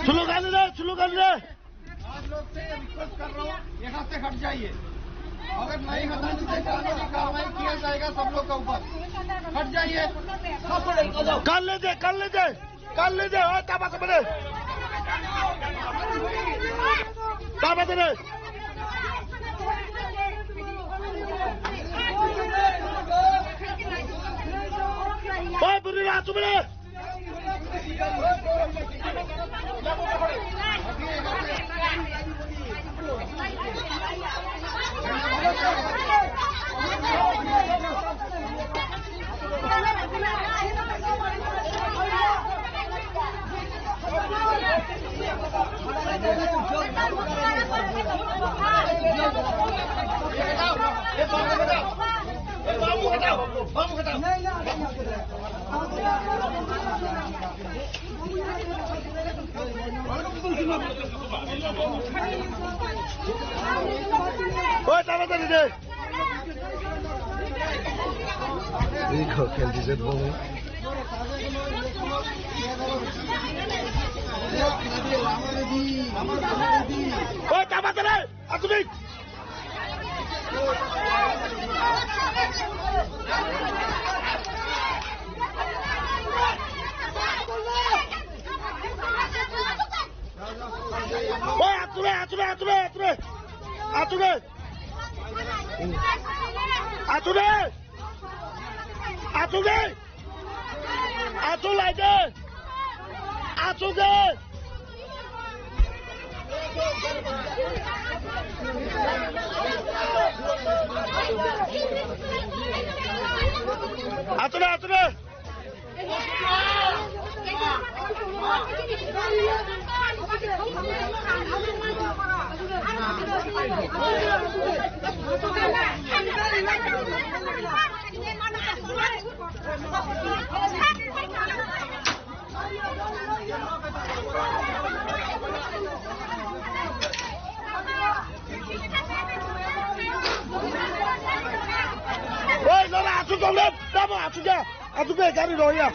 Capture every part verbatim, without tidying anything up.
Slogan de, slogan de. आज लोग से रिक्वेस्ट कर रहा हूँ, यहाँ से हट जाइए। अगर नहीं हटना चाहिए, कानूनी कार्रवाई किया जाएगा सब लोग के ऊपर। हट जाइए। Kal le de, kal le de. Kal le de, oi, tama tama de. Tama de. Oi, buri la, tuma de. Oi, tama tama de. Iko kheldijak bo. Oi, tama tama de. Asubik. Oi, ature, ature, ature, ature. Ature. Ature. Ature. Achu lai de. Achu de. Achu de, achu de. Oi, lora, achu tong le, tamo achu ja, achu be gari roya.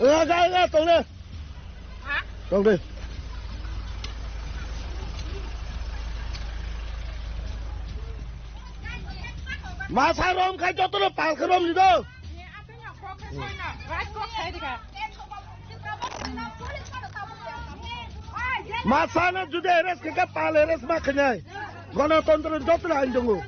Ga, ga, ga, tong de. Tong de. Masa rom khai joto no pal khe rom ni do. Masano judi arrest khe khe pal arrest ma khnai. Ganatantro joto no ain tongo.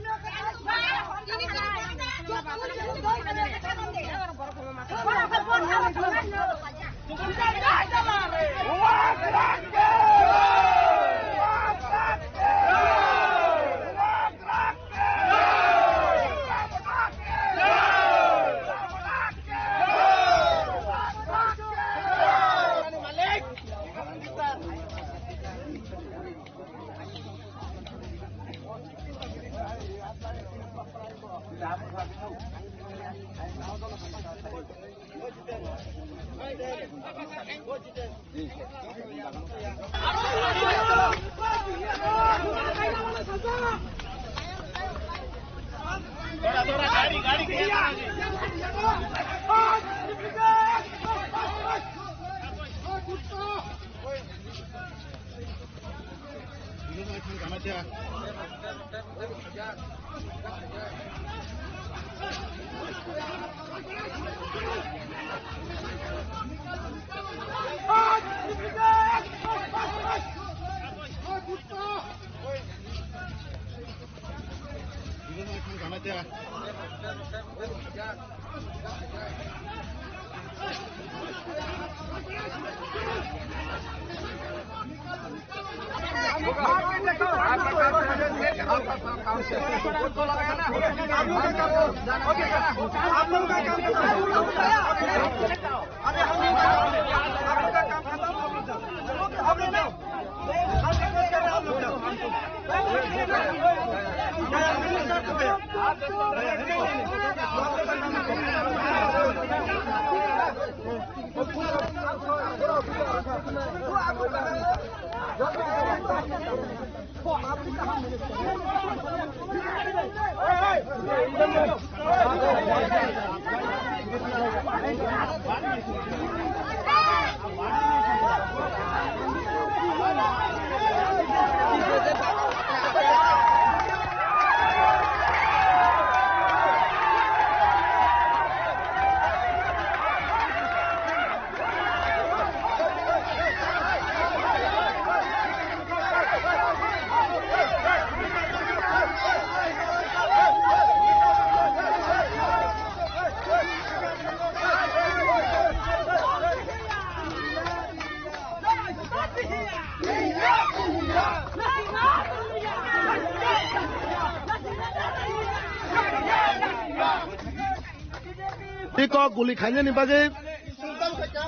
Tei kok guli khainani bagwi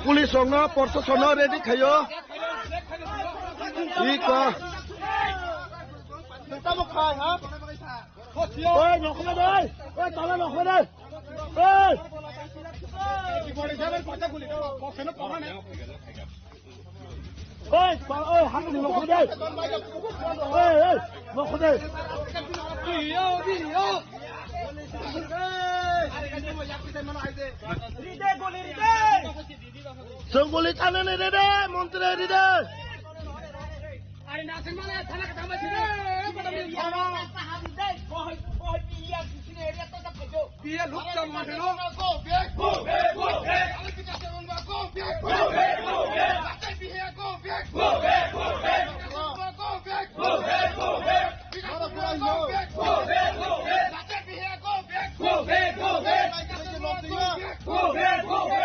police rokno, proshasonno ready khaio. Iko. Oi, nokhla dai. Oi, tala nokhla dai. Oi. Oi, pa-, oi, hakni nokhla dai. Oi, oi, nokhla dai. Chwng guli kanani rede, montri rede. Ari nasing mana thana ka tama sini. Biya lukta manteno. Go back, go back, go back. Go back, go back. Go back, go back. Go back, go back. Go back, go back. Go back, go back.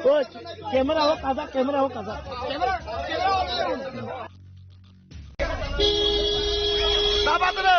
Oi, camera o kajak, camera o kajak. Camera, camera. Tabatre.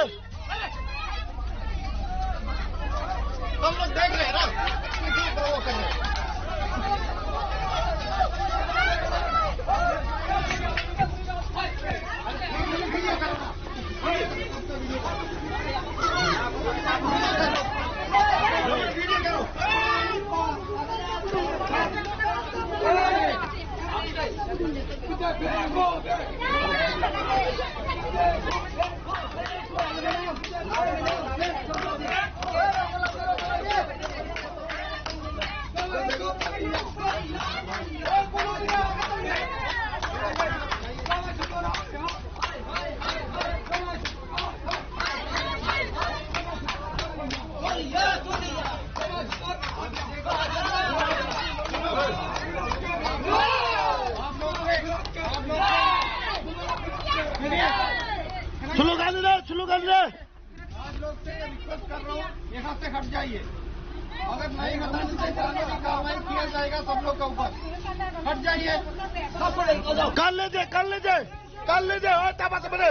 शुरू कर ले। आज लोग से ये रिक्वेस्ट कर रहा हूँ, यहाँ से हट जाइए। अगर नहीं हटाने से जाने की कार्रवाई किया जाएगा सब लोग के ऊपर। हट जाइए। कर ले दे, कर ले दे। Kal le de, oi, tama tama de.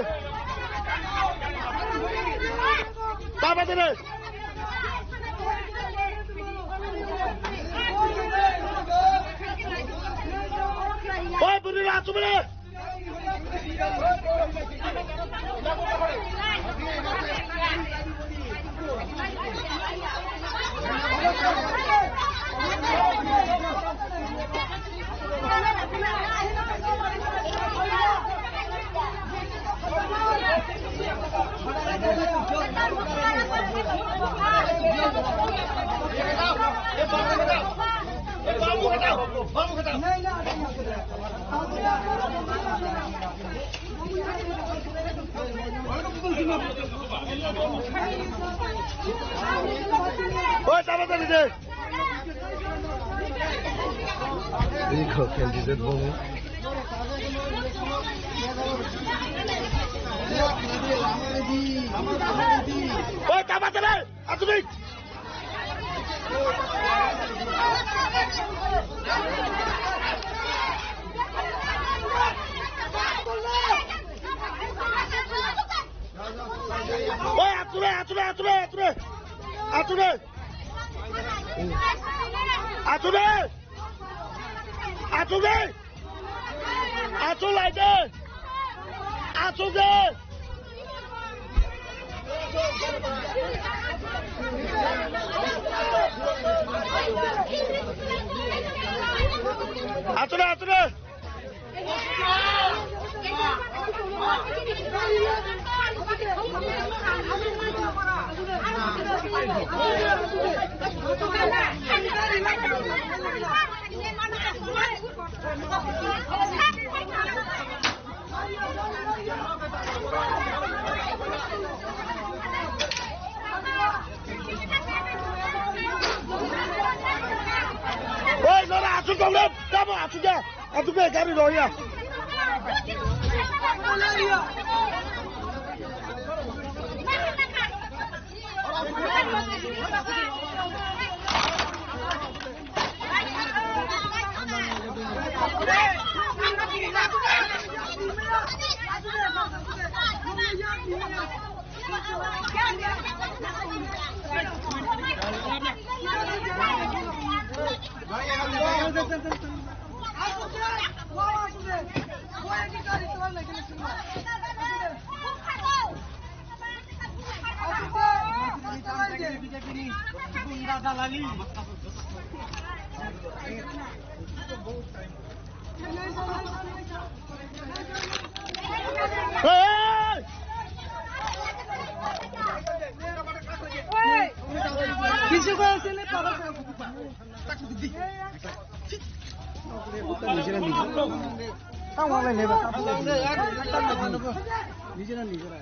Tama de. Oi, buri la, tuma de. Oi, tama tama de. Iko candidate bomo. Oi, tama tama. Atubik. Oi, ature, ature, ature, ature. Ature. Ature. Ature. Achu lai de. Achu de. Achu de, achu de. Oi, lora, achu kau le, tamo achu ja, achu ke gari roya. নিজেরা নিজেরা।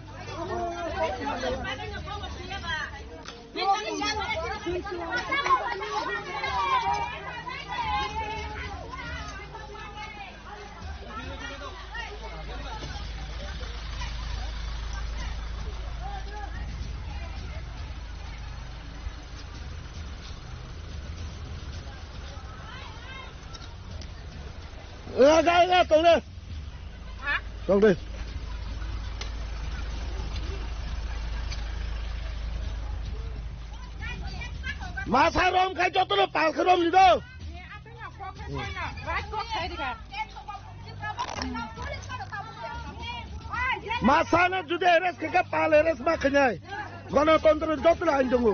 Ga, ga, ga, tong de. Tong de. Masa rom khai joto no pal khe rom ni do. Masano jodi arrest khe khe pal arrest ma khainai. Ganatantro joto ain tongo.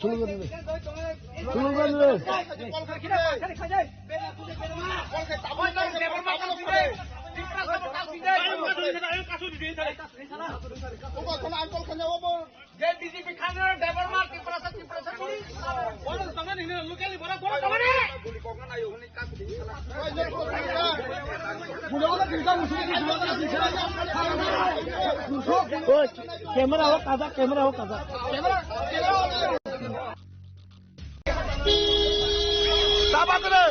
Slogan le. Slogan le. Oi, camera o kajak, camera o kajak. Camera, camera.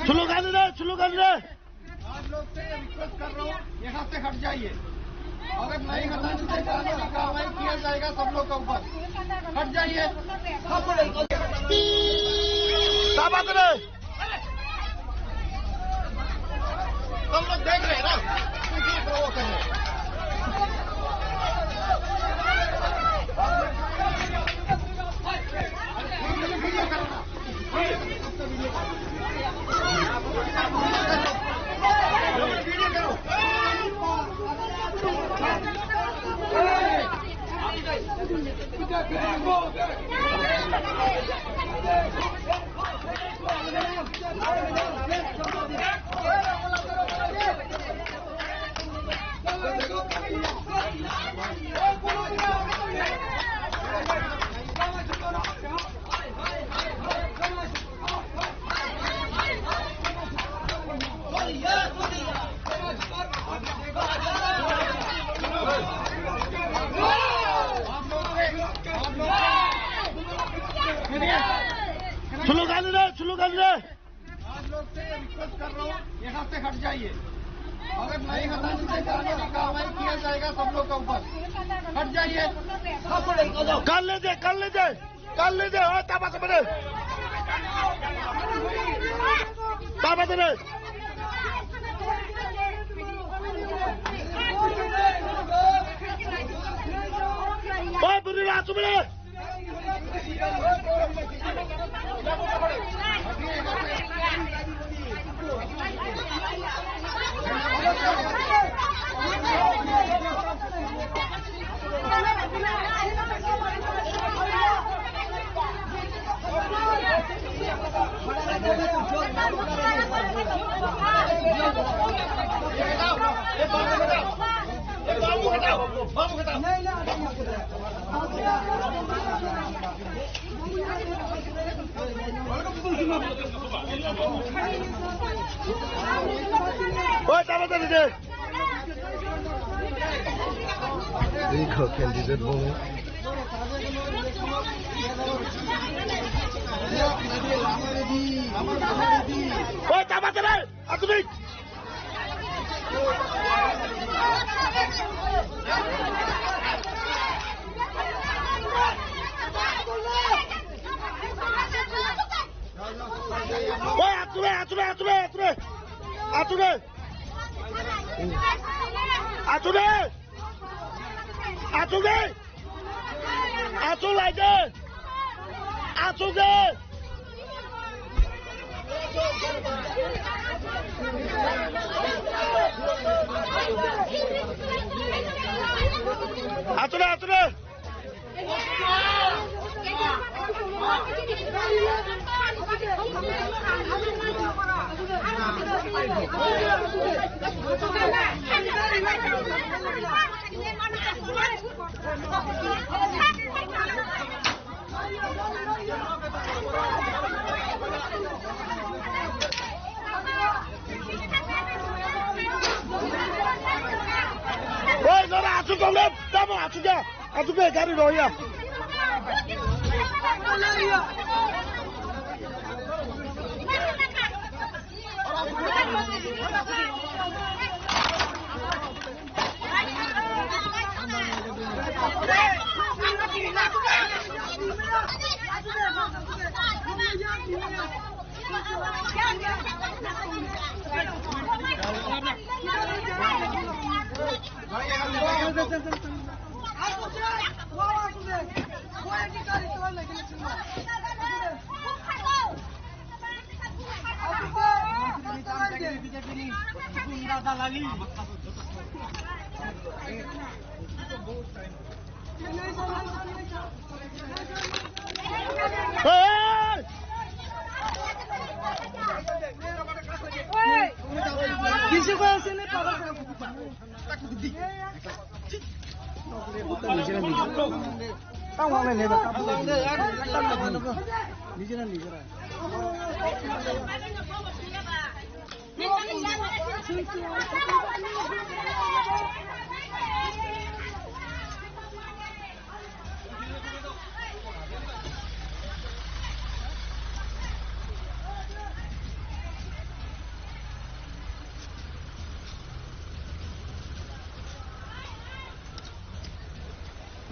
Slogan de, slogan de. आप लोग से रिक्वेस्ट कर रहा हूँ, यहाँ से हट जाइए। अगर नहीं हटाने से कानूनी कार्रवाई किया जाएगा सब लोग के ऊपर। हट जाइए। तुम लोग देख रहे हैं ना? Slogan re, slogan re. आप लोग से रिक्वेस्ट कर रहा हूँ, यहाँ से हट जाइए। अगर नहीं हटाने से कानूनी कार्रवाई किया जाएगा सब लोग के ऊपर। हट जाइए। Kal le de, kal le de. Kal le de, oi, tama tama de. Tama de. Oi, buri ra, tuma de. Oi, tama tama de. Dui kho candidate bo. Oi, tama tama de. Atubik. Oi, ature, ature, ature, ature. Ature. Ature. Ature. Achuk lai de. Achuk de. Achuk de, achuk de. Oi, nora, achuk tong le, tamo achuk ya, achuk ya, gari roya.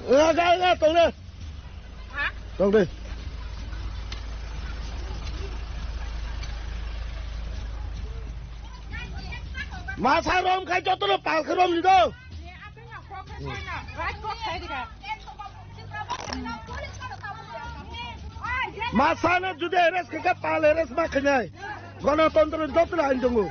Nga, nga, nga, tong de. Tong de. Masa rom khai joto no pal khe rom ni do. Masano jodi arrest khe khe pal arrest ma khainai. Ganatantro ni joto ain tongo.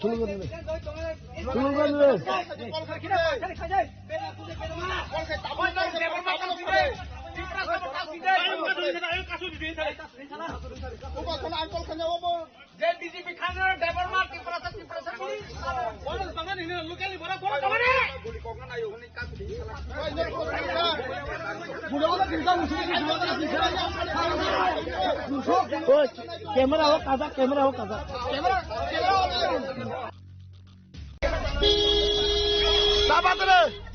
Slogan le. Slogan le. Camera o kaza, camera o kaza. Camera, camera.